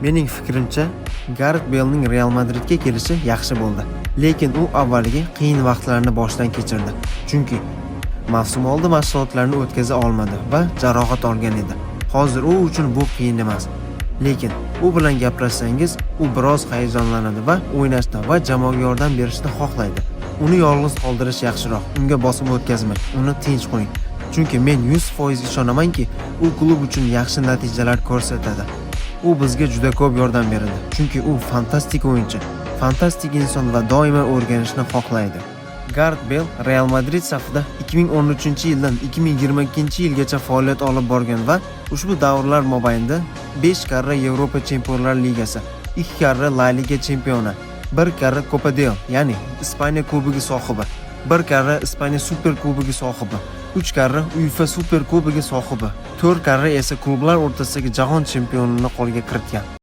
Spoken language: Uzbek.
Mening fikrimcha, Garet Beylning Real Madridga kelishi yaxshi bo'ldi. Lekin u avvaliga qiyin vaqtlarni boshdan kechirdi. Chunki mavsum oldi mashg'ulotlarni o'tkaza olmadi va jarohat olgan edi. Hozir u uchun bu qiyin emas. Lekin u bilan gaplashsangiz, u biroz hayajonlanadi va o'ynashni va jamoaga yordam berishni xohlaydi. Uni yolg'iz qoldirish yaxshiroq. Unga bosim o'tkazmang, uni tinch qo'ying. Chunki men 100% ishonamanki, u klub uchun yaxshi natijalar ko'rsatadi. U bizga juda ko'p yordam beradi, chunki u fantastik o'yinchi, fantastik inson va doimo o'rganishni xohlaydi. Garet Beyl Real Madrid safida 2013-yildan 2022-yilgacha faoliyat olib borgan va ushbu davrlar mobaynida 5 karra Yevropa Chempionlar Ligasi, 2 karra La Liga chempioni, 1 karra Copa del, ya'ni Ispaniya Kubogi sohibi, 1 karra Ispaniya Super Kubogi sohibi, 3 karra UEFA Super Kubogi sohibi, 4 karra esa klublar o'rtasidagi jahon chempionini qo'lga kiritgan.